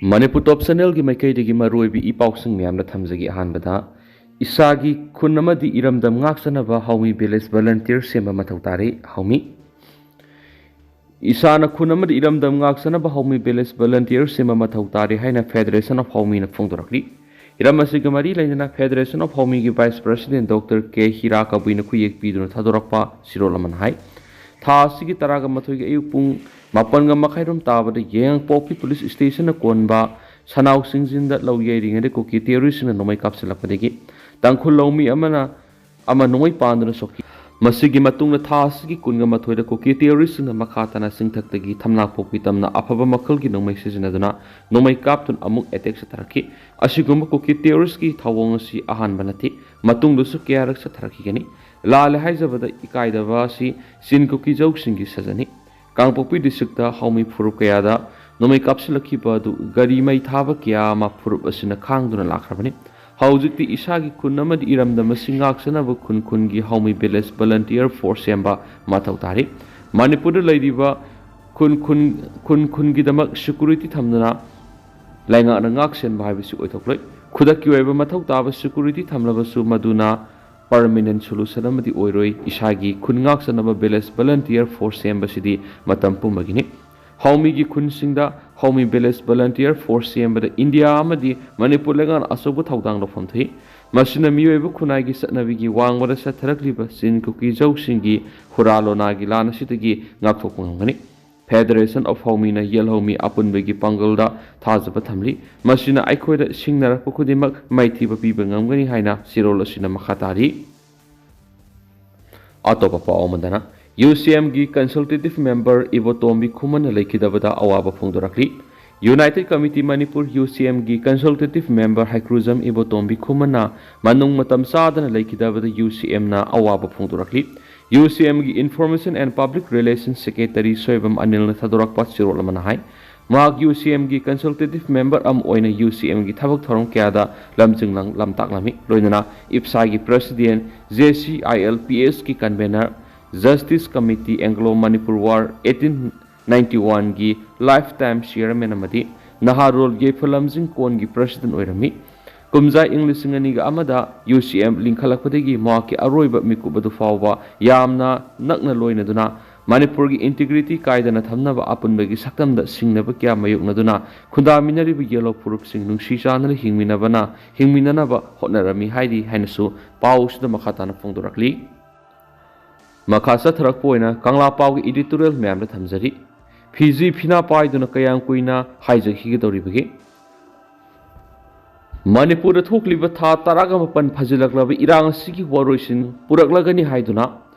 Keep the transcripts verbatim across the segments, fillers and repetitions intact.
ꯃꯅꯤꯄꯨꯔ ꯇꯣꯞ ꯆꯦꯅꯦꯜꯒꯤ ꯃꯥꯏꯀꯩꯗꯒꯤ ꯃꯔꯨꯑꯣꯏꯕ ꯏ ꯄꯥꯎꯁꯤꯡ ꯃꯌꯥꯝꯗ ꯊꯝꯖꯒꯦ꯫ ꯑꯍꯥꯟꯕꯗ, ꯏꯁꯥꯒꯤ ꯈꯨꯟ ꯑꯃꯗꯤ ꯏꯔꯝꯗꯝ ꯉꯥꯛꯆꯅꯕ ꯍꯥꯎꯃꯤ ꯚꯤꯂꯦꯖ ꯚꯣꯂꯟꯇꯤꯌꯔ ꯁꯦꯝꯕ ꯃꯊꯧ ꯇꯥꯔꯤ꯫ ꯍꯥꯎꯃꯤ, ꯏꯁꯥꯅ ꯈꯨꯟ ꯑꯃꯗꯤ ꯏꯔꯝꯗꯝ ꯉꯥꯛꯆꯅꯕ ꯍꯥꯎꯃꯤ ꯚꯤꯂꯦꯖ ꯚꯣꯂꯟꯇꯤꯌꯔ ꯁꯦꯝꯕ ꯃꯊꯧ ꯇꯥꯔꯤ ꯍꯥꯏꯅ ꯐꯦꯗꯔꯦꯁꯟ ꯑꯣꯐ ꯍꯥꯎꯃꯤꯅ ꯐꯣꯡꯗꯣꯔꯛꯂꯤ꯫ ꯍꯤꯔꯝ ꯑꯁꯤꯒ ꯃꯔꯤ ꯂꯩꯅꯅ ꯐꯦꯗꯔꯦꯁꯟ ꯑꯣꯐ ꯍꯥꯎꯃꯤꯒꯤ vice president doctor K Hira ꯀꯕꯨꯏꯅ ꯈꯨꯌꯦꯛ ꯄꯤꯗꯨꯅ ꯊꯥꯗꯣꯔꯛꯄ ꯆꯦꯔꯣꯜ ꯑꯃꯅ ꯍꯥꯏ, ꯊꯥ ꯑꯁꯤꯒꯤ ꯇꯔꯥꯒ ꯃꯥꯊꯣꯏꯒꯤ ꯑꯌꯨꯛ ꯄꯨꯡ ꯃꯥꯄꯟꯒ ꯃꯈꯥꯏꯔꯣꯝ ꯇꯥꯕꯗ ꯌꯥꯏꯉꯪꯄꯣꯛꯄꯤ ꯄꯨꯂꯤꯁ ꯁ꯭ꯇꯦꯁꯟꯅ ꯀꯣꯟꯕ ꯁꯅꯥꯎ ꯆꯤꯡꯖꯤꯟꯗ ꯂꯧ ꯌꯩꯔꯤꯉꯩꯗ ꯀꯨꯀꯤ ꯇꯦꯔꯣꯔꯤꯁꯁꯤꯡꯅ ꯅꯣꯡꯃꯩ ꯀꯥꯞꯁꯤꯜꯂꯛꯄꯗꯒꯤ ꯇꯥꯡꯈꯨꯜ ꯂꯧꯃꯤ ꯑꯃꯅ ꯑꯃ ꯅꯣꯡꯃꯩ ꯄꯥꯟꯗꯨꯅ ꯁꯣꯛꯈꯤ꯫ ꯃꯁꯤꯒꯤ ꯃꯇꯨꯡꯗ ꯊꯥ ꯑꯁꯤꯒꯤ ꯀꯨꯟꯒ ꯃꯥꯊꯣꯏꯗ ꯀꯨꯀꯤ ꯇꯦꯔꯣꯔꯤꯁꯁꯤꯡꯅ ꯃꯈꯥ ꯇꯥꯅ ꯆꯤꯡꯊꯛꯇꯒꯤ ꯊꯝꯅꯥꯄꯣꯛꯄꯤ ꯇꯝꯅ ꯑꯐꯕ ꯃꯈꯜꯒꯤ ꯅꯣꯡꯃꯩ ꯁꯤꯖꯤꯟꯅꯗꯨꯅ ꯅꯣꯡꯃꯩ ꯀꯥꯞꯇꯨꯅ ꯑꯃꯨꯛ ꯑꯦꯇꯦꯛ ꯆꯠꯊꯔꯛꯈꯤ꯫ ꯑꯁꯤꯒꯨꯝꯕ ꯀꯨꯀꯤ ꯇꯦꯔꯣꯔꯤꯁꯀꯤ ꯊꯧꯑꯣꯡ ꯑꯁꯤ ꯑꯍꯥꯟꯕ ꯅꯠꯇꯦ, ꯃꯇꯨꯡꯗꯁꯨ ꯀꯌꯥꯔꯛ ꯆꯠꯊꯔꯛꯈꯤꯒꯅꯤ꯫ ꯂꯥꯜꯂꯦ ꯍꯥꯏꯖꯕꯗ ꯏꯀꯥꯏꯗꯕ ꯑꯁꯤ ꯆꯤꯟ ꯀꯨꯀꯤ ꯖꯧꯁꯤꯡꯒꯤ ꯁꯥꯖꯟꯅꯤ꯫ ꯀꯥꯡꯄꯣꯛꯄꯤ ꯗꯤꯁꯇ꯭ꯔꯤꯛꯇ ꯍꯥꯎꯃꯤ ꯐꯨꯔꯨꯞ ꯀꯌꯥꯗ ꯅꯣꯡꯃꯩ ꯀꯥꯞꯁꯤꯜꯂꯛꯈꯤꯕ ꯑꯗꯨ ꯒꯥꯔꯤ ꯃꯩ ꯊꯥꯕ ꯀꯌꯥ ꯑꯃ ꯐꯨꯔꯨꯞ ꯑꯁꯤꯅ ꯈꯥꯡꯗꯨꯅ ꯂꯥꯛꯈ꯭ꯔꯕꯅꯤ꯫ ꯍꯧꯖꯤꯛꯇꯤ ꯏꯁꯥꯒꯤ ꯈꯨꯟ ꯑꯃꯗꯤ ꯏꯔꯝꯗꯝ ꯑꯁꯤ ꯉꯥꯛꯆꯅꯕ ꯈꯨꯟ ꯈꯨꯟꯒꯤ ꯍꯥꯎꯃꯤ ꯚꯤꯂꯦꯖ ꯚꯣꯂꯟꯇꯤꯌꯔ ꯐꯣꯔꯁ ꯁꯦꯝꯕ ꯃꯊꯧ ꯇꯥꯔꯤ꯫ ꯃꯅꯤꯄꯨꯔꯗ ꯂꯩꯔꯤꯕ ꯈꯨꯟ ꯈꯨꯟ, ꯈꯨꯟ ꯈꯨꯟꯒꯤꯗꯃꯛ ꯁꯦꯀ꯭ꯌꯨꯔꯤꯇꯤ ꯊꯝꯗꯨꯅ ꯂꯩꯉꯥꯛꯅ ꯉꯥꯛ ꯁꯦꯟꯕ ꯍꯥꯏꯕꯁꯤ ꯑꯣꯏꯊꯣꯛꯂꯣꯏ꯫ ꯈꯨꯗꯛꯀꯤ ꯑꯣꯏꯕ ꯃꯊꯧ ꯇꯥꯕ ꯁꯦꯀ꯭ꯌꯨꯔꯤꯇꯤ ꯊꯝꯂꯕꯁꯨ ꯃꯗꯨꯅ ꯄꯔꯃꯤꯅꯦꯟ ꯁꯣꯂꯨꯁꯟ ꯑꯃꯗꯤ ꯑꯣꯏꯔꯣꯏ꯫ ꯏꯁꯥꯒꯤ ꯈꯨꯟ ꯉꯥꯛꯆꯅꯕ ꯚꯤꯂꯦꯖ ꯚꯣꯂꯟꯇꯤꯌꯔ ꯐꯣꯔꯁ ꯁꯦꯝꯕꯁꯤꯗꯤ ꯃꯇꯝ ꯄꯨꯝꯕꯒꯤꯅꯤ꯫ ꯍꯥꯎꯃꯤꯒꯤ ꯈꯨꯟꯁꯤꯡꯗ ꯍꯥꯎꯃꯤ ꯚꯤꯂꯦꯖ ꯚꯣꯂꯟꯇꯤꯌꯔ ꯐꯣꯔꯁ ꯁꯦꯝꯕꯗ ꯏꯟꯗꯤꯌꯥ ꯑꯃꯗꯤ ꯃꯅꯤꯄꯨꯔ ꯂꯩꯉꯥꯛꯅ ꯑꯆꯧꯕ ꯊꯧꯗꯥꯡ ꯂꯧꯐꯝ ꯊꯣꯛꯏ꯫ ꯃꯁꯤꯅ ꯃꯤꯑꯣꯏꯕ ꯈꯨꯟꯅꯥꯏꯒꯤ ꯆꯠꯅꯕꯤꯒꯤ ꯋꯥꯡꯃꯗ ꯆꯠꯊꯔꯛꯂꯤꯕ ꯆꯤꯟ ꯀꯨꯀꯤ ꯖꯧꯁꯤꯡꯒꯤ ꯍꯨꯔꯥ ꯂꯣꯅꯥꯒꯤ ꯂꯥꯟ ꯑꯁꯤꯗꯒꯤ ꯉꯥꯛꯊꯣꯛꯄ ꯉꯝꯒꯅꯤ꯫ ꯐꯦꯗꯔꯦꯁꯟ ꯑꯣꯐ ꯍꯥꯎꯃꯤꯅ ꯌꯦꯜꯍꯧꯃꯤ ꯑꯄꯨꯟꯕꯒꯤ ꯄꯥꯡꯒꯜꯗ ꯊꯥꯖꯕ ꯊꯝꯂꯤ꯫ ꯃꯁꯤꯅ ꯑꯩꯈꯣꯏꯗ ꯁꯤꯡꯅꯔꯛꯄ ꯈꯨꯗꯤꯡꯃꯛ ꯃꯥꯏꯊꯤꯕ ꯄꯤꯕ ꯉꯝꯒꯅꯤ ꯍꯥꯏꯅ ꯆꯦꯔꯣꯜ ꯑꯁꯤꯅ ꯃꯈꯥ ꯇꯥꯔꯤ꯫ ꯑꯇꯣꯞꯄ ꯄꯥꯎ ꯑꯃꯗꯅ, ꯌꯨ ꯁꯤ ꯑꯦꯝꯒꯤ ꯀꯟꯁꯜꯇꯦꯇꯤꯚ ꯃꯦꯝꯕꯔ ꯏꯕꯣꯇꯣꯝꯕꯤ ꯈꯨꯃꯟꯅ ꯂꯩꯈꯤꯗꯕꯗ ꯑꯋꯥꯕ ꯐꯣꯡꯗꯣꯔꯛꯂꯤ꯫ United committee Manipur, U C ꯑꯦꯝꯒꯤ ꯀꯟꯁꯜꯇꯦꯇꯤꯚ ꯃꯦꯝꯕꯔ ꯍꯩꯀ꯭ꯔꯨꯖꯝ ꯏꯕꯣꯇꯣꯝꯕꯤ ꯈꯨꯃꯟꯅ ꯃꯅꯨꯡ ꯃꯇꯝ ꯆꯥꯗꯅ ꯂꯩꯈꯤꯗꯕꯗ ꯌꯨ ꯁꯤ ꯑꯦꯝꯅ ꯑꯋꯥꯕ ꯐꯣꯡꯗꯣꯔꯛꯂꯤ꯫ ꯌꯨ ꯁꯤ ꯑꯦꯝꯒꯤ information and public relation secretary Soibam ꯑꯅꯤꯜꯅ ꯊꯥꯗꯣꯔꯛꯄ ꯆꯦꯔꯣꯜ ꯑꯃꯅ ꯍꯥꯏ, ꯃꯍꯥꯛ ꯌꯨ ꯁꯤ ꯑꯦꯝꯒꯤ ꯀꯟꯁꯜꯇꯦꯇꯤꯚ ꯃꯦꯝꯕꯔ ꯑꯃ ꯑꯣꯏꯅ ꯌꯨ ꯁꯤ ꯑꯦꯝꯒꯤ ꯊꯕꯛ ꯊꯧꯔꯝ ꯀꯌꯥꯗ ꯂꯝꯖꯤꯡ ꯂꯝ-, ꯂꯝꯇꯥꯛꯂꯝꯃꯤ꯫ ꯂꯣꯏꯅꯅ ꯏꯞꯁꯥꯒꯤ president, J C I L P ꯑꯦꯁꯀꯤ convenor, justice committee, Anglo Manipur war eighteen ninety ꯋꯥꯟꯒꯤ ꯂꯥꯏꯐ ꯇꯥꯏꯝ ꯆꯤꯌꯔꯃꯦꯟ ꯑꯃꯗꯤ ꯅꯍꯥꯔꯣꯜ ꯌꯥꯏꯐ ꯂꯝꯖꯤꯡ ꯀꯣꯟꯒꯤ president ꯑꯣꯏꯔꯝꯃꯤ꯫ ꯀꯨꯝꯖꯥ ꯏꯪ ꯂꯤꯁꯤꯡ ꯑꯅꯤꯒ ꯑꯃꯗ UCM ꯂꯤꯡꯈꯠꯂꯛꯄꯗꯒꯤ ꯃꯍꯥꯛꯀꯤ ꯑꯔꯣꯏꯕ ꯃꯤꯀꯨꯞ ꯑꯗꯨ ꯐꯥꯎꯕ ꯌꯥꯝꯅ ꯅꯛꯅ ꯂꯣꯏꯅꯗꯨꯅ ꯃꯅꯤꯄꯨꯔꯒꯤ integrity ꯀꯥꯏꯗꯅ ꯊꯝꯅꯕ ꯑꯄꯨꯟꯕꯒꯤ ꯁꯛꯇꯝꯗ ꯁꯤꯡꯅꯕ ꯀꯌꯥ ꯃꯥꯌꯣꯛꯅꯗꯨꯅ ꯈꯨꯟꯗꯥꯃꯤꯟꯅꯔꯤꯕ ꯌꯦꯜꯍꯧ ꯐꯨꯔꯨꯞꯁꯤꯡ ꯅꯨꯡꯁꯤ ꯆꯥꯟꯅꯅ ꯍꯤꯡꯃꯤꯟꯅꯕꯅ, ꯍꯤꯡꯃꯤꯟꯅꯅꯕ ꯍꯣꯠꯅꯔꯝꯃꯤ ꯍꯥꯏꯔꯤ ꯍꯥꯏꯅꯁꯨ ꯄꯥꯎ ꯑꯁꯤꯗ ꯃꯈꯥ ꯇꯥꯅ ꯐꯣꯡꯗꯣꯔꯛꯂꯤ꯫ ꯃꯈꯥ ꯆꯠꯊꯔꯛꯄ ꯑꯣꯏꯅ ꯀꯪꯂꯥ ꯄꯥꯎꯒꯤ editorial ꯃꯌꯥꯝꯗ ꯊꯝꯖꯔꯤ꯫ ꯐꯤꯖꯤ ꯐꯤꯅꯥ ꯄꯥꯏꯗꯨꯅ ꯀꯌꯥꯝ ꯀꯨꯏꯅ ꯍꯥꯏꯖꯈꯤꯒꯗꯧꯔꯤꯕꯒꯦ? ꯃꯅꯤꯄꯨꯔꯗ ꯊꯣꯛꯂꯤꯕ ꯊꯥ ꯇꯔꯥꯒ ꯃꯥꯄꯟ ꯐꯖꯤꯜꯂꯛꯂꯕ ꯏꯔꯥꯡ ꯑꯁꯤꯒꯤ ꯋꯥꯔꯣꯏꯁꯤꯟ ꯄꯨꯔꯛꯂꯒꯅꯤ ꯍꯥꯏꯗꯨꯅ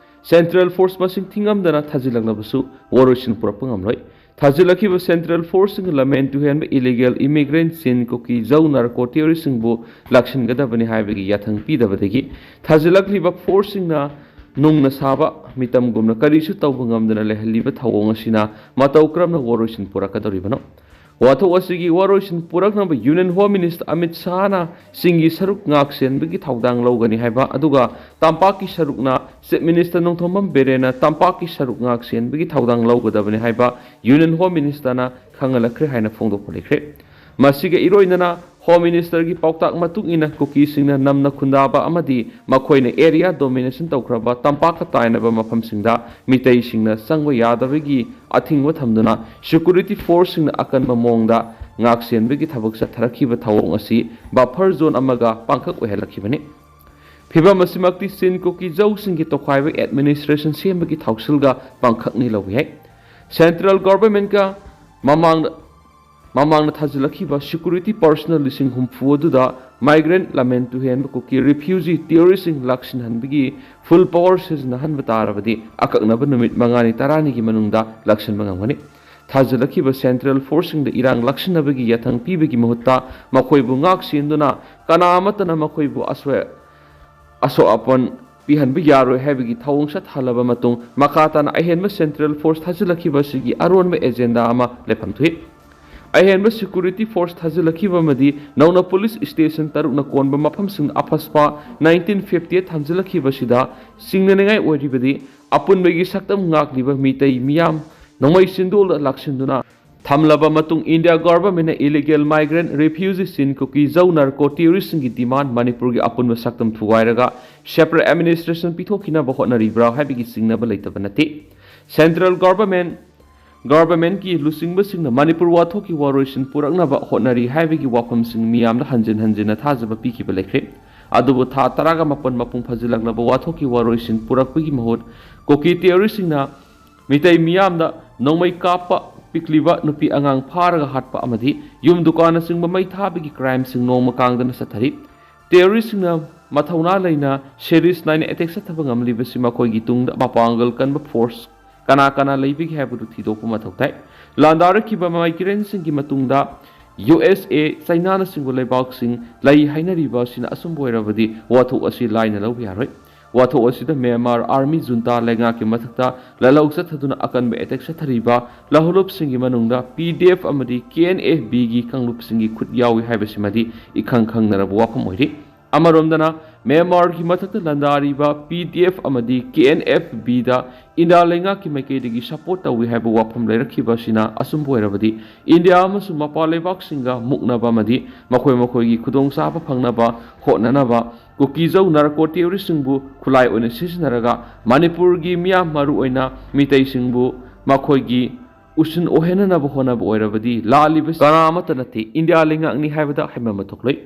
central force ꯃꯁꯤꯡ ꯊꯤꯉꯝꯗꯅ ꯊꯥꯖꯤꯜꯂꯛꯂꯕꯁꯨ ꯋꯥꯔꯣꯏꯁꯤꯟ ꯄꯨꯔꯛꯄ ꯉꯝꯂꯣꯏ꯫ ꯊꯥꯖꯤꯜꯂꯛꯈꯤꯕ central forceꯁꯤꯡꯅ ꯂꯝꯍꯦꯟ ꯇꯨꯍꯦꯟꯕ illegal immigrant, ꯆꯤꯟ, ꯀꯨꯀꯤ, ꯖꯧ, narco terroristꯁꯤꯡꯕꯨ ꯂꯥꯛꯁꯤꯟꯒꯗꯕꯅꯤ ꯍꯥꯏꯕꯒꯤ ꯌꯥꯊꯪ ꯄꯤꯗꯕꯗꯒꯤ ꯊꯥꯖꯤꯜꯂꯛꯂꯤꯕ forceꯁꯤꯡꯅ ꯅꯨꯡꯅ ꯁꯥꯕ ꯃꯤꯇꯝꯒꯨꯝꯅ ꯀꯔꯤꯁꯨ ꯇꯧꯕ ꯉꯝꯗꯅ ꯂꯩꯍꯜꯂꯤꯕ ꯊꯧꯑꯣꯡ ꯑꯁꯤꯅ ꯃꯇꯧ ꯀꯔꯝꯅ ꯋꯥꯔꯣꯏꯁꯤꯟ ꯄꯨꯔꯛꯀꯗꯧꯔꯤꯕꯅꯣ? ꯋꯥꯊꯣꯛ ꯑꯁꯤꯒꯤ ꯋꯥꯔꯣꯏꯁꯤꯟ ꯄꯨꯔꯛꯅꯕ Union Home Minister ꯑꯃꯤꯠ ꯁꯥꯍꯅ ꯆꯤꯡꯒꯤ ꯁꯔꯨꯛ ꯉꯥꯛ ꯁꯦꯟꯕꯒꯤ ꯊꯧꯗꯥꯡ ꯂꯧꯒꯅꯤ ꯍꯥꯏꯕ, ꯑꯗꯨꯒ ꯇꯝꯄꯥꯛꯀꯤ ꯁꯔꯨꯛꯅ Chief Minister ꯅꯣꯡꯊꯣꯝꯕꯝ ꯕꯤꯔꯦꯟꯅ ꯇꯝꯄꯥꯛꯀꯤ ꯁꯔꯨꯛ ꯉꯥꯛ ꯁꯦꯟꯕꯒꯤ ꯊꯧꯗꯥꯡ ꯂꯧꯒꯗꯕꯅꯤ ꯍꯥꯏꯕ Union Home Ministerꯅ ꯈꯪꯍꯜꯂꯛꯈ꯭ꯔꯦ ꯍꯥꯏꯅ ꯐꯣꯡꯗꯣꯛꯄ ꯂꯩꯈ꯭ꯔꯦ꯫ ꯃꯁꯤꯒ ꯏꯔꯣꯏꯅꯅ Home Ministerꯒꯤ ꯄꯥꯎꯇꯥꯛ ꯃꯇꯨꯡ ꯏꯟꯅ ꯀꯨꯀꯤꯁꯤꯡꯅ ꯅꯝꯅ ꯈꯨꯟꯗꯥꯕ ꯑꯃꯗꯤ ꯃꯈꯣꯏꯅ area domination ꯇꯧꯈ꯭ꯔꯕ ꯇꯝꯄꯥꯛꯀ ꯇꯥꯏꯅꯕ ꯃꯐꯝꯁꯤꯡꯗ ꯃꯤꯇꯩꯁꯤꯡꯅ ꯆꯪꯕ ꯌꯥꯗꯕꯒꯤ ꯑꯊꯤꯡꯕ ꯊꯝꯗꯨꯅ security forceꯁꯤꯡꯅ ꯑꯀꯟꯕ ꯃꯑꯣꯡꯗ ꯉꯥꯛꯁꯦꯟꯕꯒꯤ ꯊꯕꯛ ꯆꯠꯊꯔꯛꯈꯤꯕ ꯊꯧꯑꯣꯡ ꯑꯁꯤ buffer zone ꯑꯃꯒ ꯄꯥꯡꯈꯛ ꯑꯣꯏꯍꯜꯂꯛꯈꯤꯕꯅꯤ꯫ ꯐꯤꯚꯝ ꯑꯁꯤꯃꯛꯇꯤ ꯆꯤꯟ ꯀꯨꯀꯤ ꯖꯧꯁꯤꯡꯒꯤ ꯇꯣꯈꯥꯏꯕ administration ꯁꯦꯝꯕꯒꯤ ꯊꯧꯁꯤꯜꯒ ꯄꯥꯡꯈꯛꯅꯤ ꯂꯧꯕ ꯌꯥꯏ꯫ Central Governmentꯀ ꯃꯃꯥꯡꯗ, ꯃꯃꯥꯡꯗ ꯊꯥꯖꯤꯜꯂꯛꯈꯤꯕ security personnel ꯂꯤꯁꯤꯡ ꯍꯨꯝꯐꯨ ꯑꯗꯨꯗ migrant, ꯂꯝꯍꯦꯟ ꯇꯨꯍꯦꯟꯕ ꯀꯨꯀꯤ, refugee, terroristꯁꯤꯡ ꯂꯥꯛꯁꯤꯟꯍꯟꯕꯒꯤ full power ꯁꯤꯖꯤꯟꯅꯍꯟꯕ ꯇꯥꯔꯕꯗꯤ ꯑꯀꯛꯅꯕ ꯅꯨꯃꯤꯠ ꯃꯉꯥꯅꯤ ꯇꯔꯥꯅꯤꯒꯤ ꯃꯅꯨꯡꯗ ꯂꯥꯛꯁꯤꯟꯕ ꯉꯝꯒꯅꯤ꯫ ꯊꯥꯖꯤꯜꯂꯛꯈꯤꯕ central forceꯁꯤꯡꯗ ꯏꯔꯥꯡ ꯂꯥꯛꯁꯤꯟꯅꯕꯒꯤ ꯌꯥꯊꯪ ꯄꯤꯕꯒꯤ ꯃꯍꯨꯠꯇ ꯃꯈꯣꯏꯕꯨ ꯉꯥꯛ ꯁꯦꯟꯗꯨꯅ ꯀꯅꯥ ꯑꯃꯠꯇꯅ ꯃꯈꯣꯏꯕꯨ ꯑꯁꯣꯏ-, ꯑꯁꯣꯛ ꯑꯄꯟ ꯄꯤꯍꯟꯕ ꯌꯥꯔꯣꯏ ꯍꯥꯏꯕꯒꯤ ꯊꯧꯑꯣꯡ ꯆꯠꯊꯍꯜꯂꯕ ꯃꯇꯨꯡ, ꯃꯈꯥ ꯇꯥꯅ ꯑꯍꯦꯟꯕ central force ꯊꯥꯖꯤꯜꯂꯛꯈꯤꯕ ꯑꯁꯤꯒꯤ ꯑꯔꯣꯟꯕ agenda ꯑꯃ ꯂꯩꯐꯝ ꯊꯣꯛꯏ꯫ ꯑꯍꯦꯟꯕ security force ꯊꯥꯖꯤꯜꯂꯛꯈꯤꯕ ꯑꯃꯗꯤ ꯅꯧꯅ police station ꯇꯔꯨꯛꯅ ꯀꯣꯟꯕ ꯃꯐꯝꯁꯤꯡꯗ ꯑꯐꯁꯄꯥ nineteen fifty eight ꯊꯝꯖꯤꯜꯂꯛꯈꯤꯕ ꯑꯁꯤꯗ ꯆꯤꯡꯅꯅꯤꯡꯉꯥꯏ ꯑꯣꯏꯔꯤꯕꯗꯤ, ꯑꯄꯨꯟꯕꯒꯤ ꯁꯛꯇꯝ ꯉꯥꯛꯂꯤꯕ ꯃꯤꯇꯩ ꯃꯤꯌꯥꯝ ꯅꯣꯡꯃꯩ ꯆꯤꯟꯗꯣꯜꯗ ꯂꯥꯛꯁꯤꯟꯗꯨꯅ ꯊꯝꯂꯕ ꯃꯇꯨꯡ, ꯏꯟꯗꯤꯌꯥ ꯒꯣꯚꯔꯟꯃꯦꯟꯠꯅ ꯏꯂꯤꯒꯦꯜ ꯃꯥꯏꯒ꯭ꯔꯦꯟꯠ, ꯔꯤꯐ꯭ꯌꯨꯖꯤꯁꯤꯡ, ꯀꯨꯀꯤ ꯖꯧ ꯅꯥꯔꯀꯣ ꯇꯦꯔꯣꯔꯤꯁ꯭ꯠꯁꯤꯡꯒꯤ ꯗꯤꯃꯥꯟꯗ ꯃꯅꯤꯄꯨꯔꯒꯤ ꯑꯄꯨꯟꯕ ꯁꯛꯇꯝ ꯊꯨꯒꯥꯏꯔꯒ ꯁꯦꯄꯔꯦꯠ ꯑꯦꯗꯃꯤꯅꯤꯁꯇ꯭ꯔꯦꯁꯟ ꯄꯤꯊꯣꯛꯈꯤꯅꯕ ꯍꯣꯠꯅꯔꯤꯕ꯭ꯔꯥ ꯍꯥꯏꯕꯒꯤ ꯆꯤꯡꯅꯕ ꯂꯩꯇꯕ ꯅꯠꯇꯦ꯫ ꯁꯦꯟꯇ꯭ꯔꯦꯜ ꯒꯣꯚꯔꯟꯃꯦꯟꯠ, ꯒꯣꯚꯔꯟꯃꯦꯟꯠꯀꯤ ꯂꯨꯆꯤꯡꯕꯁꯤꯡꯅ ꯃꯅꯤꯄꯨꯔ ꯋꯥꯊꯣꯛꯀꯤ ꯋꯥꯔꯣꯏꯁꯤꯟ ꯄꯨꯔꯛꯅꯕ ꯍꯣꯠꯅꯔꯤ ꯍꯥꯏꯕꯒꯤ ꯋꯥꯐꯝꯁꯤꯡ ꯃꯤꯌꯥꯝꯗ ꯍꯟꯖꯤꯟ ꯍꯟꯖꯤꯟꯅ ꯊꯥꯖꯕ ꯄꯤꯈꯤꯕ ꯂꯩꯈ꯭ꯔꯦ꯫ ꯑꯗꯨꯕꯨ ꯊꯥ ꯇꯔꯥꯒ ꯃꯥꯄꯟ ꯃꯄꯨꯡ ꯐꯥꯖꯤꯜꯂꯛꯂꯕ ꯋꯥꯊꯣꯛꯀꯤ ꯋꯥꯔꯣꯏꯁꯤꯟ ꯄꯨꯔꯛꯄꯒꯤ ꯃꯍꯨꯠ ꯀꯨꯀꯤ ꯇꯦꯔꯣꯔꯤꯁ꯭ꯠꯁꯤꯡꯅ ꯃꯤꯇꯩ ꯃꯤꯌꯥꯝꯗ ꯅꯣꯡꯃꯩ ꯀꯥꯞꯄ ꯄꯤꯛꯂꯤꯕ ꯅꯨꯄꯤ ꯑꯉꯥꯡ ꯐꯥꯔꯒ ꯍꯥꯠꯄ ꯑꯃꯗꯤ ꯌꯨꯝ ꯗꯨꯀꯥꯟꯅꯆꯤꯡꯕ ꯃꯩ ꯊꯥꯕꯒꯤ ꯀ꯭ꯔꯥꯏꯝꯁꯤꯡ ꯅꯣꯡꯃ ꯀꯥꯡꯗꯅ ꯆꯠꯊꯔꯤ꯫ ꯇꯦꯔꯣꯔꯤꯁ꯭ꯠꯁꯤꯡꯅ ꯃꯊꯧꯅꯥ ꯂꯩꯅ ꯁꯦꯔꯤꯌꯁ ꯅꯥꯏꯅ ꯑꯦꯇꯦꯛ ꯆꯠꯊꯕ ꯉꯝꯂꯤꯕꯁꯤ ꯃꯈꯣꯏꯒꯤ ꯇꯨꯡꯗ ꯃꯄꯥꯡꯒꯜ ꯀꯟꯕ ꯐꯣꯔꯁ ꯀꯅꯥ ꯀꯅꯥ ꯂꯩꯕꯒꯦ ꯍꯥꯏꯕꯗꯨ ꯊꯤꯗꯣꯛꯄ ꯃꯊꯧ ꯇꯥꯏ꯫ ꯂꯥꯟꯗꯥꯔꯛꯈꯤꯕ ꯃꯥꯏꯒ꯭ꯔꯦꯟꯠꯁꯤꯡꯒꯤ ꯃꯇꯨꯡꯗ ꯌꯨ ꯑꯦꯁ ꯑꯦ, ꯆꯥꯏꯅꯥꯅꯆꯤꯡꯕ ꯂꯩꯕꯥꯛꯁꯤꯡ ꯂꯩ ꯍꯥꯏꯅꯔꯤꯕ ꯑꯁꯤꯅ ꯑꯆꯨꯝꯕ ꯑꯣꯏꯔꯕꯗꯤ ꯋꯥꯊꯣꯛ ꯑꯁꯤ ꯂꯥꯏꯅ ꯂꯧꯕ ꯌꯥꯔꯣꯏ꯫ ꯋꯥꯊꯣꯛ ꯑꯁꯤꯗ ꯃ꯭ꯌꯥꯟꯃꯥꯔ ꯑꯥꯔꯃꯤ ꯖꯨꯟꯇꯥ ꯂꯩꯉꯥꯛꯀꯤ ꯃꯊꯛꯇ ꯂꯥꯜꯍꯧ ꯆꯠꯊꯗꯨꯅ ꯑꯀꯟꯕ ꯑꯦꯇꯦꯛ ꯆꯠꯊꯔꯤꯕ ꯂꯥꯜꯍꯧꯂꯨꯞꯁꯤꯡꯒꯤ ꯃꯅꯨꯡꯗ ꯄꯤ ꯗꯤ ꯑꯦꯐ ꯑꯃꯗꯤ ꯀꯦ ꯑꯦꯟ ꯑꯦꯐ ꯕꯤꯒꯤ ꯀꯥꯡꯂꯨꯞꯁꯤꯡꯒꯤ ꯈꯨꯠ ꯌꯥꯎꯏ ꯍꯥꯏꯕꯁꯤꯃꯗꯤ ꯏꯈꯪ ꯈꯪꯅꯔꯕ ꯋꯥꯐꯝ ꯑꯣꯏꯔꯤ꯫ ꯑꯃꯔꯣꯝꯗꯅ ꯃ꯭ꯌꯥꯟꯃꯥꯔꯒꯤ ꯃꯊꯛꯇ ꯂꯥꯟꯗꯥꯔꯤꯕ ꯄꯤ ꯗꯤ ꯑꯦꯐ ꯑꯃꯗꯤ ꯀꯦ ꯑꯦꯟ ꯑꯦꯐ ꯕꯤꯗ ꯏꯟꯗꯤꯌꯥ ꯂꯩꯉꯥꯛꯀꯤ ꯃꯥꯏꯀꯩꯗꯒꯤ ꯁꯄꯣꯔꯠ ꯇꯧꯏ ꯍꯥꯏꯕ ꯋꯥꯐꯝ ꯂꯩꯔꯛꯈꯤꯕ ꯑꯁꯤꯅ ꯑꯆꯨꯝꯕ ꯑꯣꯏꯔꯕꯗꯤ ꯏꯟꯗꯤꯌꯥ ꯑꯃꯁꯨꯡ ꯃꯄꯥꯟ ꯂꯩꯕꯥꯛꯁꯤꯡꯒ ꯃꯨꯛꯅꯕ ꯑꯃꯗꯤ ꯃꯈꯣꯏ ꯃꯈꯣꯏꯒꯤ ꯈꯨꯗꯣꯡꯆꯥꯕ ꯐꯪꯅꯕ ꯍꯣꯠꯅꯅꯕ ꯀꯨꯀꯤꯖꯧ ꯅꯥꯔꯀꯣ ꯇꯦꯔꯣꯔꯤꯁ꯭ꯠꯁꯤꯡꯕꯨ ꯈꯨꯠꯂꯥꯏ ꯑꯣꯏꯅ ꯁꯤꯖꯤꯟꯅꯔꯒ ꯃꯅꯤꯄꯨꯔꯒꯤ ꯃꯤꯌꯥꯝ, ꯃꯔꯨꯑꯣꯏꯅ ꯃꯤꯇꯩꯁꯤꯡꯕꯨ ꯃꯈꯣꯏꯒꯤ ꯎꯁꯤꯟ ꯑꯣꯏꯍꯟꯅꯅꯕ ꯍꯣꯠꯅꯕ ꯑꯣꯏꯔꯕꯗꯤ ꯂꯥꯜꯂꯤꯕꯁꯤ ꯀꯅꯥ ꯑꯃꯠꯇ ꯅꯠꯇꯦ, ꯏꯟꯗꯤꯌꯥ ꯂꯩꯉꯥꯛꯅꯤ ꯍꯥꯏꯕꯗ ꯍꯥꯏꯃꯟꯕ ꯊꯣꯛꯂꯣꯏ꯫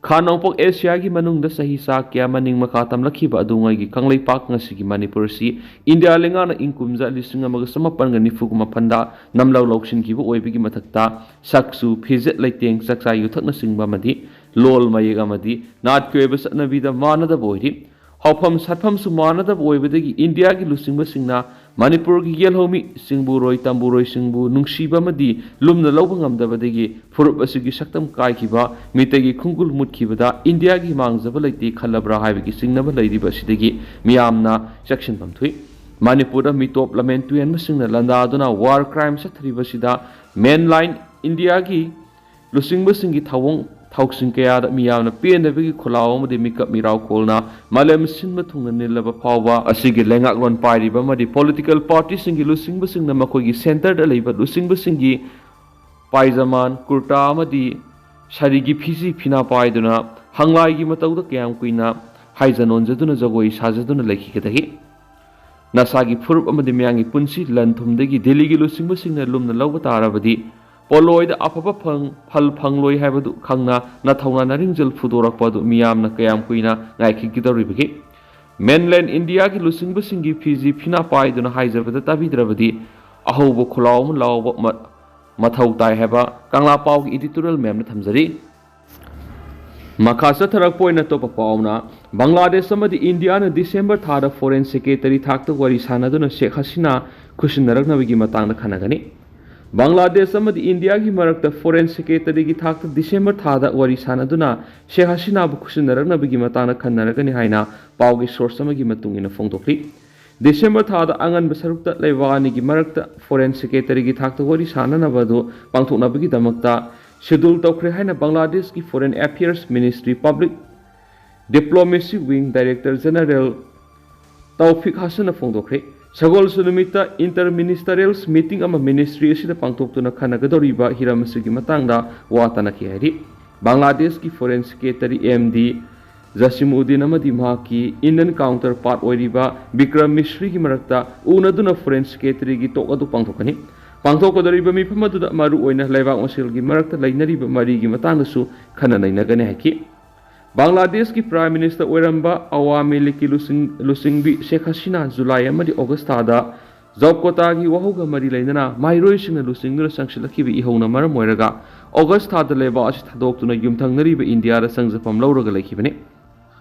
ꯈꯥ ꯅꯣꯡꯄꯣꯛ ꯑꯦꯁꯤꯌꯥꯒꯤ ꯃꯅꯨꯡꯗ ꯆꯍꯤ ꯆꯥ ꯀꯌꯥ ꯃꯅꯤꯡ ꯃꯈꯥ ꯇꯝꯂꯛꯈꯤꯕ ꯑꯗꯨꯉꯩꯒꯤ ꯀꯪꯂꯩꯄꯥꯛ ꯉꯁꯤꯒꯤ ꯃꯅꯤꯄꯨꯔ ꯑꯁꯤ ꯏꯟꯗꯤꯌꯥ ꯂꯩꯉꯥꯛꯅ ꯏꯪ ꯀꯨꯝꯖꯥ ꯂꯤꯁꯤꯡ ꯑꯃꯒ ꯆꯃꯥꯄꯟꯒ ꯅꯤꯐꯨꯒ ꯃꯥꯄꯟꯗ ꯅꯝꯂꯧ ꯂꯧꯁꯤꯟꯈꯤꯕ ꯑꯣꯏꯕꯒꯤ ꯃꯊꯛꯇ ꯁꯛꯆꯨ, ꯐꯤꯖꯦꯠ, ꯂꯩꯇꯦꯡ, ꯆꯥꯛꯆꯥ ꯌꯨꯊꯛꯅꯆꯤꯡꯕ ꯑꯃꯗꯤ ꯂꯣꯜ ꯃꯌꯦꯛ ꯑꯃꯗꯤ ꯅꯥꯠꯀꯤ ꯑꯣꯏꯕ ꯆꯠꯅꯕꯤꯗ ꯃꯥꯟꯅꯗꯕ ꯑꯣꯏꯔꯤ꯫ ꯍꯧꯐꯝ ꯁꯥꯠꯐꯝꯁꯨ ꯃꯥꯟꯅꯗꯕ ꯑꯣꯏꯕꯗꯒꯤ ꯏꯟꯗꯤꯌꯥꯒꯤ ꯂꯨꯆꯤꯡꯕꯁꯤꯡꯅ ꯃꯅꯤꯄꯨꯔꯒꯤ ꯌꯦꯜꯍꯧꯃꯤ ꯆꯤꯡꯕꯨꯔꯣꯏ ꯇꯝꯕꯨꯔꯣꯏꯁꯤꯡꯕꯨ ꯅꯨꯡꯁꯤꯕ ꯑꯃꯗꯤ ꯂꯨꯝꯅ ꯂꯧꯕ ꯉꯝꯗꯕꯗꯒꯤ ꯐꯨꯔꯨꯞ ꯑꯁꯤꯒꯤ ꯁꯛꯇꯝ ꯀꯥꯏꯈꯤꯕ, ꯃꯤꯇꯩꯒꯤ ꯈꯣꯡꯒꯨꯜ ꯃꯨꯠꯈꯤꯕꯗ ꯏꯟꯗꯤꯌꯥꯒꯤ ꯃꯥꯡꯖꯕ ꯂꯩꯇꯦ ꯈꯜꯂꯕ꯭ꯔꯥ ꯍꯥꯏꯕꯒꯤ ꯆꯤꯡꯅꯕ ꯂꯩꯔꯤꯕ ꯑꯁꯤꯗꯒꯤ ꯃꯤꯌꯥꯝꯅ ꯆꯦꯛꯁꯤꯟꯐꯝ ꯊꯣꯛꯏ꯫ ꯃꯅꯤꯄꯨꯔꯗ ꯃꯤꯇꯣꯞ ꯂꯃꯦꯟ ꯇꯨꯍꯦꯟꯕꯁꯤꯡꯅ ꯂꯥꯟꯗꯥꯗꯨꯅ ꯋꯥꯔ ꯀ꯭ꯔꯥꯏꯝ ꯆꯠꯊꯔꯤꯕꯁꯤꯗ ꯃꯦꯟꯂꯥꯏꯟ ꯏꯟꯗꯤꯌꯥꯒꯤ ꯂꯨꯆꯤꯡꯕꯁꯤꯡꯒꯤ ꯊꯧꯑꯣꯡ ꯊꯧꯁꯤꯡ ꯀꯌꯥꯗ ꯃꯤꯌꯥꯝꯅ ꯄꯦꯟꯗꯕꯒꯤ ꯈꯣꯜꯂꯥꯎ ꯑꯃꯗꯤ ꯃꯤꯀꯞ ꯃꯤꯔꯥꯎ ꯀꯣꯜꯅ ꯃꯥꯂꯦꯝ ꯁꯤꯟꯕ ꯊꯨꯡꯅ ꯅꯤꯜꯂꯕ ꯐꯥꯎꯕ ꯑꯁꯤꯒꯤ ꯂꯩꯉꯥꯛꯂꯣꯟ ꯄꯥꯏꯔꯤꯕ ꯑꯃꯗꯤ ꯄꯣꯂꯤꯇꯤꯀꯦꯜ ꯄꯥꯔꯇꯤꯁꯤꯡꯒꯤ ꯂꯨꯆꯤꯡꯕꯁꯤꯡꯅ ꯃꯈꯣꯏꯒꯤ ꯁꯦꯟꯇꯔꯗ ꯂꯩꯕ ꯂꯨꯆꯤꯡꯕꯁꯤꯡꯒꯤ ꯄꯥꯏꯖꯃꯥꯟ, ꯀꯨꯔꯇꯥ ꯑꯃꯗꯤ ꯁꯥꯔꯤꯒꯤ ꯐꯤꯖꯤ ꯐꯤꯅꯥ ꯄꯥꯏꯗꯨꯅ ꯍꯪꯂꯥꯏꯒꯤ ꯃꯇꯧꯗ ꯀꯌꯥꯝ ꯀꯨꯏꯅ ꯍꯥꯏꯖ ꯅꯣꯟꯖꯗꯨꯅ ꯖꯒꯣꯏ ꯁꯥꯖꯗꯨꯅ ꯂꯩꯈꯤꯒꯗꯒꯦ? ꯅꯁꯥꯒꯤ ꯐꯨꯔꯨꯞ ꯑꯃꯗꯤ ꯃꯤꯌꯥꯝꯒꯤ ꯄꯨꯟꯁꯤ ꯂꯟ ꯊꯨꯝꯗꯒꯤ ꯗꯤꯜꯂꯤꯒꯤ ꯂꯨꯆꯤꯡꯕꯁꯤꯡꯅ ꯂꯨꯝꯅ ꯂꯧꯕ ꯇꯥꯔꯕꯗꯤ ꯄꯣꯠꯂꯣꯏꯗ ꯑꯐꯕ ꯐꯪ-, ꯐꯜ ꯐꯪꯂꯣꯏ ꯍꯥꯏꯕꯗꯨ ꯈꯪꯅ ꯅꯊꯧꯅ ꯅꯔꯤꯡꯖꯦꯜ ꯐꯨꯗꯣꯔꯛꯄ ꯑꯗꯨ ꯃꯤꯌꯥꯝꯅ ꯀꯌꯥꯝ ꯀꯨꯏꯅ ꯉꯥꯏꯈꯤꯒꯗꯧꯔꯤꯕꯒꯦ? ꯃꯦꯟꯂꯦꯟ ꯏꯟꯗꯤꯌꯥꯒꯤ ꯂꯨꯆꯤꯡꯕꯁꯤꯡꯒꯤ ꯐꯤꯖꯤ ꯐꯤꯅꯥ ꯄꯥꯏꯗꯨꯅ ꯍꯥꯏꯖꯕꯗ ꯇꯥꯕꯤꯗ꯭ꯔꯕꯗꯤ ꯑꯍꯧꯕ ꯈꯨꯂꯥꯎ ꯑꯃ ꯂꯥꯎꯕ ꯃ-, ꯃꯊꯧ ꯇꯥꯏ ꯍꯥꯏꯕ ꯀꯪꯂꯥ ꯄꯥꯎꯒꯤ editorial ꯃꯌꯥꯝꯅ ꯊꯝꯖꯔꯤ꯫ ꯃꯈꯥ ꯆꯠꯊꯔꯛꯄ ꯑꯣꯏꯅ ꯑꯇꯣꯞꯄ ꯄꯥꯎ ꯑꯃꯅ, ꯕꯪꯒ꯭ꯂꯥꯗꯦꯁ ꯑꯃꯗꯤ ꯏꯟꯗꯤꯌꯥꯅ ꯗꯤꯁꯦꯝꯕꯔ ꯊꯥꯗ foreign secretary ꯊꯥꯛꯇ ꯋꯥꯔꯤ ꯁꯥꯟꯅꯗꯨꯅ ꯁꯦꯈ ꯍꯁꯤꯅꯥ ꯈꯨꯠꯁꯤꯟꯅꯔꯛꯅꯕꯒꯤ ꯃꯇꯥꯡꯗ ꯈꯟꯅꯒꯅꯤ꯫ ꯕꯪꯒ꯭ꯂꯥꯗꯦꯁ ꯑꯃꯗꯤ ꯏꯟꯗꯤꯌꯥꯒꯤ ꯃꯔꯛꯇ foreign secretaryꯒꯤ ꯊꯥꯛꯇ ꯗꯤꯁꯦꯝꯕꯔ ꯊꯥꯗ ꯋꯥꯔꯤ ꯁꯥꯟꯅꯗꯨꯅ ꯁꯦꯈ ꯍꯁꯤꯅꯥꯕꯨ ꯈꯨꯠꯁꯤꯟꯅꯔꯛꯅꯕꯒꯤ ꯃꯇꯥꯡꯗ ꯈꯟꯅꯔꯒꯅꯤ ꯍꯥꯏꯅ ꯄꯥꯎꯒꯤ source ꯑꯃꯒꯤ ꯃꯇꯨꯡ ꯏꯟꯅ ꯐꯣꯡꯗꯣꯛꯂꯤ꯫ ꯗꯤꯁꯦꯝꯕꯔ ꯊꯥꯗ ꯑꯉꯟꯕ ꯁꯔꯨꯛꯇ ꯂꯩꯕꯥꯛ ꯑꯅꯤꯒꯤ ꯃꯔꯛꯇ foreign secretaryꯒꯤ ꯊꯥꯛꯇ ꯋꯥꯔꯤ ꯁꯥꯅꯅꯕ ꯑꯗꯨ ꯄꯥꯡꯊꯣꯛꯅꯕꯒꯤꯗꯃꯛꯇ schedule ꯇꯧꯈ꯭ꯔꯦ ꯍꯥꯏꯅ ꯕꯪꯒ꯭ꯂꯥꯗꯦꯁꯀꯤ Foreign Affairs Ministry Public Diplomacy Wing Director General ꯇꯧꯐꯤꯛ ꯍꯁꯟꯅ ꯐꯣꯡꯗꯣꯛꯈ꯭ꯔꯦ꯫ ꯁꯒꯣꯜꯁꯦꯟ ꯅꯨꯃꯤꯠꯇ inter ministerial meeting ꯑꯃ ministry ꯑꯁꯤꯗ ꯄꯥꯡꯊꯣꯛꯇꯨꯅ ꯈꯟꯅꯒꯗꯧꯔꯤꯕ ꯍꯤꯔꯝ ꯑꯁꯤꯒꯤ ꯃꯇꯥꯡꯗ ꯋꯥ ꯇꯥꯅꯈꯤ ꯍꯥꯏꯔꯤ꯫ ꯕꯪꯒ꯭ꯂꯥꯗꯦꯁꯀꯤ Foreign Secretary M D ꯖꯁꯤꯃꯨꯗꯤꯟ ꯑꯃꯗꯤ ꯃꯍꯥꯛꯀꯤ Indian counterpart ꯑꯣꯏꯔꯤꯕ ꯕꯤꯀ꯭ꯔꯝ ꯃꯤꯁ꯭ꯔꯤꯒꯤ ꯃꯔꯛꯇ ꯎꯅꯗꯨꯅ Foreign Secretaryꯒꯤ talk ꯑꯗꯨ ꯄꯥꯡꯊꯣꯛꯀꯅꯤ꯫ ꯄꯥꯡꯊꯣꯛꯀꯗꯧꯔꯤꯕ ꯃꯤꯐꯝ ꯑꯗꯨꯗ ꯃꯔꯨꯑꯣꯏꯅ ꯂꯩꯕꯥꯛ ꯃꯁꯦꯜꯒꯤ ꯃꯔꯛꯇ ꯂꯩꯅꯔꯤꯕ ꯃꯔꯤꯒꯤ ꯃꯇꯥꯡꯗꯁꯨ ꯈꯟꯅ ꯅꯩꯅꯒꯅꯤ ꯍꯥꯏꯈꯤ꯫ ꯕꯪꯒ꯭ꯂꯥꯗꯦꯁꯀꯤ Prime Minister ꯑꯣꯏꯔꯝꯕ ꯑꯋꯥꯃꯤ ꯂꯤꯒꯀꯤ ꯂꯨꯆꯤꯡ-, ꯂꯨꯆꯤꯡꯕꯤ ꯁꯦꯈ ꯍꯁꯤꯅꯥ ꯖꯨꯂꯥꯏ ꯑꯃꯗꯤ ꯑꯣꯒꯁ ꯊꯥꯗ job quotaꯒꯤ ꯋꯥꯍꯧꯒ ꯃꯔꯤ ꯂꯩꯅꯅ ꯃꯍꯩꯔꯣꯏꯁꯤꯡꯅ ꯂꯨꯆꯤꯡꯗꯨꯅ ꯆꯪꯁꯤꯜꯂꯛꯈꯤꯕ ꯏꯍꯧꯅ ꯃꯔꯝ ꯑꯣꯏꯔꯒ ꯑꯣꯒꯁ ꯊꯥꯗ ꯂꯩꯕꯥꯛ ꯑꯁꯤ ꯊꯥꯗꯣꯛꯇꯨꯅ ꯌꯨꯝꯊꯪꯅꯔꯤꯕ ꯏꯟꯗꯤꯌꯥꯗ ꯆꯪꯖꯐꯝ ꯂꯧꯔꯒ ꯂꯩꯈꯤꯕꯅꯤ꯫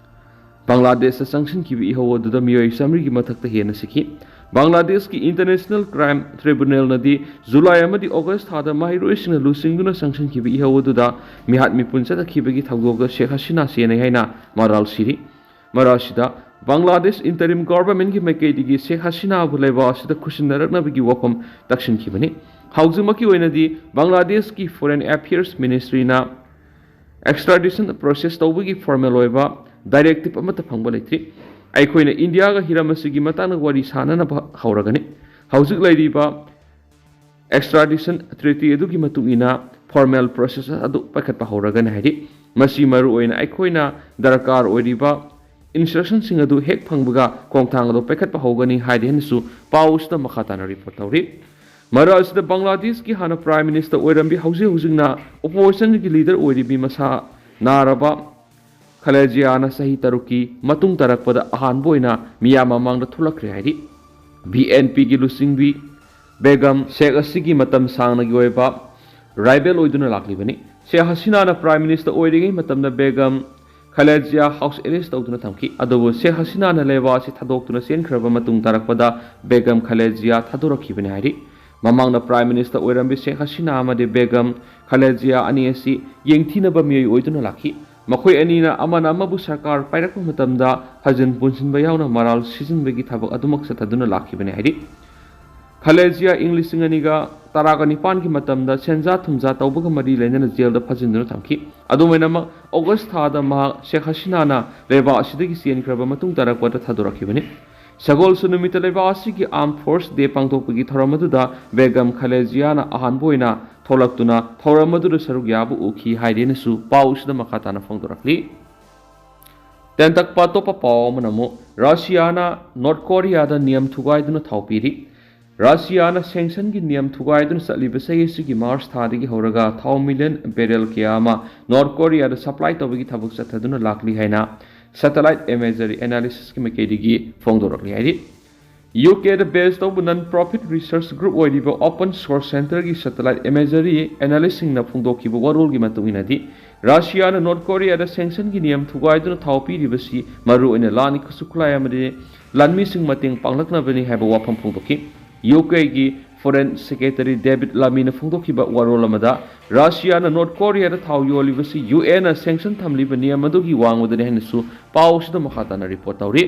ꯕꯪꯒ꯭ꯂꯥꯗꯦꯁꯇ ꯆꯪꯁꯤꯟꯈꯤꯕ ꯏꯍꯧ ꯑꯗꯨꯗ ꯃꯤꯑꯣꯏ ꯆꯥꯃꯔꯤꯒꯤ ꯃꯊꯛꯇ ꯍꯦꯟꯅ ꯁꯤꯈꯤ꯫ ꯕꯪꯒ꯭ꯂꯥꯗꯦꯁꯀꯤ International Crime Tribunalꯅꯗꯤ ꯖꯨꯂꯥꯏ ꯑꯃꯗꯤ ꯑꯣꯒꯁ ꯊꯥꯗ ꯃꯍꯩꯔꯣꯏꯁꯤꯡꯅ ꯂꯨꯆꯤꯡꯗꯨꯅ ꯆꯪꯁꯤꯟꯈꯤꯕ ꯏꯍꯧ ꯑꯗꯨꯗ ꯃꯤꯍꯥꯠ ꯃꯤꯄꯨꯟ ꯆꯠꯊꯈꯤꯕꯒꯤ ꯊꯧꯗꯣꯛꯇ ꯁꯦꯈ ꯍꯁꯤꯅꯥ ꯆꯦꯟꯅꯩ ꯍꯥꯏꯅ ꯃꯔꯥꯜ ꯁꯤꯔꯤ꯫ ꯃꯔꯛ ꯑꯁꯤꯗ, ꯕꯪꯒ꯭ꯂꯥꯗꯦꯁ interim governmentꯀꯤ ꯃꯥꯏꯀꯩꯗꯒꯤ ꯁꯦꯈ ꯍꯁꯤꯅꯥꯕꯨ ꯂꯩꯕꯥꯛ ꯑꯁꯤꯗ ꯈꯨꯠꯁꯤꯟꯅꯔꯛꯅꯕꯒꯤ ꯋꯥꯐꯝ ꯇꯛꯁꯤꯟꯈꯤꯕꯅꯤ꯫ ꯍꯧꯖꯤꯛꯃꯛꯀꯤ ꯑꯣꯏꯅꯗꯤ ꯕꯪꯒ꯭ꯂꯥꯗꯦꯁꯀꯤ Foreign Affairs Ministryꯅ ꯑꯦꯛꯁꯇ꯭ꯔꯥꯗꯤꯁꯟ ꯄ꯭ꯔꯣꯁꯦꯁ ꯇꯧꯕꯒꯤ ꯐꯣꯔꯃꯦꯜ ꯑꯣꯏꯕ ꯗꯥꯏꯔꯦꯛꯇꯤꯞ ꯑꯃꯠꯇ ꯐꯪꯕ ꯂꯩꯇ꯭ꯔꯤ꯫ ꯑꯩꯈꯣꯏꯅ ꯏꯟꯗꯤꯌꯥꯒ ꯍꯤꯔꯝ ꯑꯁꯤꯒꯤ ꯃꯇꯥꯡꯗ ꯋꯥꯔꯤ ꯁꯥꯅꯅꯕ ꯍꯧꯔꯒꯅꯤ꯫ ꯍꯧꯖꯤꯛ ꯂꯩꯔꯤꯕ ꯑꯦꯛꯁꯇ꯭ꯔꯥꯗꯤꯁꯟ ꯇ꯭ꯔꯤꯇꯤ ꯑꯗꯨꯒꯤ ꯃꯇꯨꯡ ꯏꯟꯅ ꯐꯣꯔꯃꯦꯜ ꯄ꯭ꯔꯣꯁꯦꯁ ꯑꯗꯨ ꯄꯥꯏꯈꯠꯄ ꯍꯧꯔꯒꯅꯤ ꯍꯥꯏꯔꯤ꯫ ꯃꯁꯤ ꯃꯔꯨꯑꯣꯏꯅ ꯑꯩꯈꯣꯏꯅ ꯗꯔꯀꯥꯔ ꯑꯣꯏꯔꯤꯕ ꯏꯟꯁꯇ꯭ꯔꯛꯁꯟꯁꯤꯡ ꯑꯗꯨ ꯍꯦꯛ ꯐꯪꯕꯒ ꯈꯣꯡꯊꯥꯡ ꯑꯗꯨ ꯄꯥꯏꯈꯠꯄ ꯍꯧꯒꯅꯤ ꯍꯥꯏꯔꯤ ꯍꯥꯏꯅꯁꯨ ꯄꯥꯎ ꯑꯁꯤꯗ ꯃꯈꯥ ꯇꯥꯅ ꯔꯤꯄꯣꯔꯠ ꯇꯧꯔꯤ꯫ ꯃꯔꯛ ꯑꯁꯤꯗ ꯕꯪꯒ꯭ꯂꯥꯗꯦꯁꯀꯤ ꯍꯥꯟꯅ ꯄ꯭ꯔꯥꯏꯝ ꯃꯤꯅꯤꯁꯇꯔ ꯑꯣꯏꯔꯝꯕꯤ, ꯍꯧꯖꯤꯛ ꯍꯧꯖꯤꯛꯅ ꯑꯣꯄꯣꯖꯤꯁꯟꯒꯤ ꯂꯤꯗꯔ ꯑꯣꯏꯔꯤꯕꯤ ꯃꯁꯥ ꯅꯥꯔꯕ ꯈꯂꯦꯖꯤꯌꯥꯅ ꯆꯍꯤ ꯇꯔꯨꯛꯀꯤ ꯃꯇꯨꯡ ꯇꯥꯔꯛꯄꯗ ꯑꯍꯥꯟꯕ ꯑꯣꯏꯅ ꯃꯤꯌꯥꯝ ꯃꯃꯥꯡꯗ ꯊꯣꯛꯂꯛꯈ꯭ꯔꯦ ꯍꯥꯏꯔꯤ꯫ ꯕꯤ ꯑꯦꯟ ꯄꯤꯒꯤ ꯂꯨꯆꯤꯡꯕꯤ ꯕꯦꯒꯝ ꯁꯦꯈ ꯑꯁꯤꯒꯤ ꯃꯇꯝ ꯁꯥꯡꯅꯒꯤ ꯑꯣꯏꯕ ꯔꯥꯏꯕꯦꯜ ꯑꯣꯏꯗꯨꯅ ꯂꯥꯛꯂꯤꯕꯅꯤ꯫ ꯁꯦꯈ ꯍꯁꯤꯅꯥꯅ ꯄ꯭ꯔꯥꯏꯝ ꯃꯤꯅꯤꯁꯇꯔ ꯑꯣꯏꯔꯤꯉꯩ ꯃꯇꯝꯗ ꯕꯦꯒꯝ ꯈꯂꯦꯖꯤꯌꯥ ꯍꯥꯎꯁ ꯑꯦꯔꯦꯁ ꯇꯧꯗꯨꯅ ꯊꯝꯈꯤ꯫ ꯑꯗꯨꯕꯨ ꯁꯦꯈ ꯍꯁꯤꯅꯥꯅ ꯂꯩꯕꯥꯛ ꯑꯁꯤ ꯊꯥꯗꯣꯛꯇꯨꯅ ꯆꯦꯟꯈ꯭ꯔꯕ ꯃꯇꯨꯡ ꯇꯥꯔꯛꯄꯗ ꯕꯦꯒꯝ ꯈꯂꯦꯖꯤꯌꯥ ꯊꯥꯗꯣꯔꯛꯈꯤꯕꯅꯤ ꯍꯥꯏꯔꯤ꯫ ꯃꯃꯥꯡꯗ ꯄ꯭ꯔꯥꯏꯝ ꯃꯤꯅꯤꯁꯇꯔ ꯑꯣꯏꯔꯝꯕꯤ ꯁꯦꯈ ꯍꯁꯤꯅꯥ ꯑꯃꯗꯤ ꯕꯦꯒꯝ ꯈꯂꯦꯖꯤꯌꯥ ꯑꯅꯤ ꯑꯁꯤ ꯌꯦꯡꯊꯤꯅꯕ ꯃꯤꯑꯣꯏ ꯑꯣꯏꯗꯨꯅ ꯂꯥꯛꯈꯤ꯫ ꯃꯈꯣꯏ ꯑꯅꯤꯅ ꯑꯃꯅ ꯑꯃꯕꯨ ꯁꯔꯀꯥꯔ ꯄꯥꯏꯔꯛꯄ ꯃꯇꯝꯗ ꯍꯖꯤꯟ ꯄꯨꯟꯁꯤꯟꯕ ꯌꯥꯎꯅ ꯃꯔꯥꯜ ꯁꯤꯖꯤꯟꯕꯒꯤ ꯊꯕꯛ ꯑꯗꯨꯃꯛ ꯆꯠꯊꯗꯨꯅ ꯂꯥꯛꯈꯤꯕꯅꯤ ꯍꯥꯏꯔꯤ꯫ ꯈꯂꯦꯖꯤꯌꯥ ꯏꯪ ꯂꯤꯁꯤꯡ ꯑꯅꯤꯒ ꯇꯔꯥꯒ ꯅꯤꯄꯥꯟꯒꯤ ꯃꯇꯝꯗ ꯁꯦꯟꯖꯥ ꯊꯨꯝꯖꯥ ꯇꯧꯕꯒ ꯃꯔꯤ ꯂꯩꯅꯅ ꯖꯦꯜꯗ ꯐꯥꯖꯤꯟꯗꯨꯅ ꯊꯝꯈꯤ꯫ ꯑꯗꯨꯝ ꯑꯣꯏꯅꯃꯛ, ꯑꯣꯒꯁ ꯊꯥꯗ ꯃꯍꯥꯛ ꯁꯦꯈ ꯍꯁꯤꯅꯥꯅ ꯂꯩꯕꯥꯛ ꯑꯁꯤꯗꯒꯤ ꯆꯦꯟꯈ꯭ꯔꯕ ꯃꯇꯨꯡ ꯇꯥꯔꯛꯄꯗ ꯊꯥꯗꯣꯔꯛꯈꯤꯕꯅꯤ꯫ ꯁꯒꯣꯜꯁꯦꯟ ꯅꯨꯃꯤꯠꯇ ꯂꯩꯕꯥꯛ ꯑꯁꯤꯒꯤ ꯑꯥꯔꯝ ꯐꯣꯔꯁ ꯗꯦ ꯄꯥꯡꯊꯣꯛꯄꯒꯤ ꯊꯧꯔꯝ ꯑꯗꯨꯗ ꯕꯦꯒꯝ ꯈꯂꯦꯖꯤꯌꯥꯅ ꯑꯍꯥꯟꯕ ꯑꯣꯏꯅ ꯊꯣꯛꯂꯛꯇꯨꯅ ꯊꯧꯔꯝ ꯑꯗꯨꯗ ꯁꯔꯨꯛ ꯌꯥꯕ ꯎꯈꯤ ꯍꯥꯏꯔꯦꯅꯁꯨ ꯄꯥꯎ ꯑꯁꯤꯗ ꯃꯈꯥ ꯇꯥꯅ ꯐꯣꯡꯗꯣꯔꯛꯂꯤ꯫ ꯇꯦꯟꯇꯛꯄ ꯑꯇꯣꯞꯄ ꯄꯥꯎ ꯑꯃꯅ ꯑꯃꯨꯛ ꯔꯁꯤꯌꯥꯅ ꯅꯣꯔꯠ ꯀꯣꯔꯤꯌꯥꯗ ꯅꯤꯌꯝ ꯊꯨꯒꯥꯏꯗꯨꯅ ꯊꯥꯎ ꯄꯤꯔꯤ꯫ ꯔꯁꯤꯌꯥꯅ ꯁꯦꯡꯁꯟꯒꯤ ꯅꯤꯌꯝ ꯊꯨꯒꯥꯏꯗꯨꯅ ꯆꯠꯂꯤꯕ ꯆꯍꯤ ꯑꯁꯤꯒꯤ ꯃꯥꯔꯆ ꯊꯥꯗꯒꯤ ꯍꯧꯔꯒ ꯊꯥꯎ ꯃꯤꯂꯤꯌꯟ ꯕꯦꯔꯦꯜ ꯀꯌꯥ ꯑꯃ ꯅꯣꯔꯠ ꯀꯣꯔꯤꯌꯥꯗ ꯁꯄ꯭ꯂꯥꯏ ꯇꯧꯕꯒꯤ ꯊꯕꯛ ꯆꯠꯊꯗꯨꯅ ꯂꯥꯛꯂꯤ ꯍꯥꯏꯅ ꯁꯦꯇꯦꯂꯥꯏꯠ ꯏꯃꯦꯖꯔꯤ ꯑꯦꯅꯥꯂꯤꯁꯤꯁꯀꯤ ꯃꯥꯏꯀꯩꯗꯒꯤ ꯐꯣꯡꯗꯣꯔꯛꯂꯤ ꯍꯥꯏꯔꯤ꯫ ꯌꯨ ꯀꯦꯗ ꯕꯦꯁ ꯇꯧꯕ ꯅꯟ ꯄ꯭ꯔꯣꯐꯤꯠ ꯔꯤꯁꯔꯁ ꯒ꯭ꯔꯨꯞ ꯑꯣꯏꯔꯤꯕ ꯑꯣꯄꯟ ꯁꯣꯔꯁ ꯁꯦꯟꯇꯔꯒꯤ ꯁꯦꯇꯦꯂꯥꯏꯠ ꯏꯃꯦꯖꯔꯤ ꯑꯦꯅꯥꯂꯤꯁꯁꯤꯡꯅ ꯐꯣꯡꯗꯣꯛꯈꯤꯕ ꯋꯥꯔꯣꯜꯒꯤ ꯃꯇꯨꯡ ꯏꯟꯅꯗꯤ, ꯔꯁꯤꯌꯥꯅ ꯅꯣꯔꯠ ꯀꯣꯔꯤꯌꯥꯗ ꯁꯦꯡꯁꯟꯒꯤ ꯅꯤꯌꯝ ꯊꯨꯒꯥꯏꯗꯨꯅ ꯊꯥꯎ ꯄꯤꯔꯤꯕꯁꯤ ꯃꯔꯨꯑꯣꯏꯅ ꯂꯥꯟꯒꯤ ꯈꯨꯠꯁꯨ ꯈꯨꯠꯂꯥꯏ ꯑꯃꯗꯤ ꯂꯥꯟꯃꯤꯁꯤꯡ ꯃꯇꯦꯡ ꯄꯥꯡꯂꯛꯅꯕꯅꯤ ꯍꯥꯏꯕ ꯋꯥꯐꯝ ꯐꯣꯡꯗꯣꯛꯈꯤ꯫ ꯌꯨ ꯀꯦꯒꯤ ꯐꯣꯔꯦꯟ ꯁꯦꯀ꯭ꯔꯦꯇꯔꯤ ꯗꯦꯕꯤꯠ ꯂꯥꯃꯤꯅ ꯐꯣꯡꯗꯣꯛꯈꯤꯕ ꯋꯥꯔꯣꯜ ꯑꯃꯗ, ꯔꯁꯤꯌꯥꯅ ꯅꯣꯔꯠ ꯀꯣꯔꯤꯌꯥꯗ ꯊꯥꯎ ꯌꯣꯜꯂꯤꯕꯁꯤ ꯌꯨ ꯑꯦꯟꯅ ꯁꯦꯡꯁꯟ ꯊꯝꯂꯤꯕ ꯅꯤꯌꯝ ꯑꯗꯨꯒꯤ ꯋꯥꯡꯃꯗꯅꯤ ꯍꯥꯏꯅꯁꯨ ꯄꯥꯎ ꯑꯁꯤꯗ ꯃꯈꯥ ꯇꯥꯅ ꯔꯤꯄꯣꯔꯠ ꯇꯧꯔꯤ꯫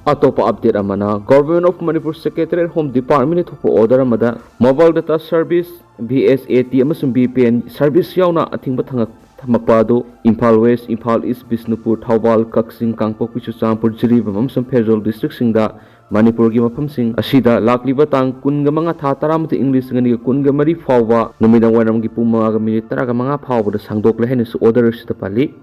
ꯑꯇꯣꯞꯄ ꯑꯞꯗꯦꯠ ꯑꯃꯅ, Government of Manipur Secretariat Home Department ꯊꯣꯛꯄ ꯑꯣꯔꯗꯔ ꯑꯃꯗ mobile data service, V S A T ꯑꯃꯁꯨꯡ ꯚꯤ ꯄꯤ ꯑꯦꯟ ꯁꯔꯚꯤꯁ ꯌꯥꯎꯅ ꯑꯊꯤꯡꯕ ꯊꯪꯉꯛ-, ꯃꯄꯥꯗꯨ ꯏꯝꯐꯥꯜ ꯋꯦꯁ, ꯏꯝꯐꯥꯜ ꯏꯁ, ꯕꯤꯁꯅꯨꯄꯨꯔ, ꯊꯧꯕꯥꯜ, ꯀꯛꯆꯤꯡ, ꯀꯥꯡꯄꯣꯛꯄꯤ, ꯆꯨꯔꯆꯥꯟꯄꯨꯔ, ꯖꯤꯔꯤꯕꯥꯝ ꯑꯃꯁꯨꯡ ꯐꯦꯔꯖꯣꯜ ꯗꯤꯁꯇ꯭ꯔꯤꯛꯁꯤꯡꯗ ꯃꯅꯤꯄꯨꯔꯒꯤ ꯃꯐꯝꯁꯤꯡ ꯑꯁꯤꯗ ꯂꯥꯛꯂꯤꯕ ꯇꯥꯡ ꯀꯨꯟꯒ ꯃꯉꯥ, ꯊꯥ ꯇꯔꯥꯃꯥꯊꯣꯏ, ꯏꯪ ꯂꯤꯁꯤꯡ ꯑꯅꯤꯒ ꯀꯨꯟꯒ ꯃꯔꯤ ꯐꯥꯎꯕ ꯅꯨꯃꯤꯗꯥꯡ ꯋꯥꯏꯔꯝꯒꯤ ꯄꯨꯡ ꯃꯉꯥꯒ ꯃꯤꯅꯤꯠ ꯇꯔꯥꯒ ꯃꯉꯥ ꯐꯥꯎꯕꯗ ꯁꯥꯡꯗꯣꯛꯂꯦ ꯍꯥꯏꯅꯁꯨ ꯑꯣꯔꯗꯔ ꯑꯁꯤꯗ ꯄꯜꯂꯤ꯫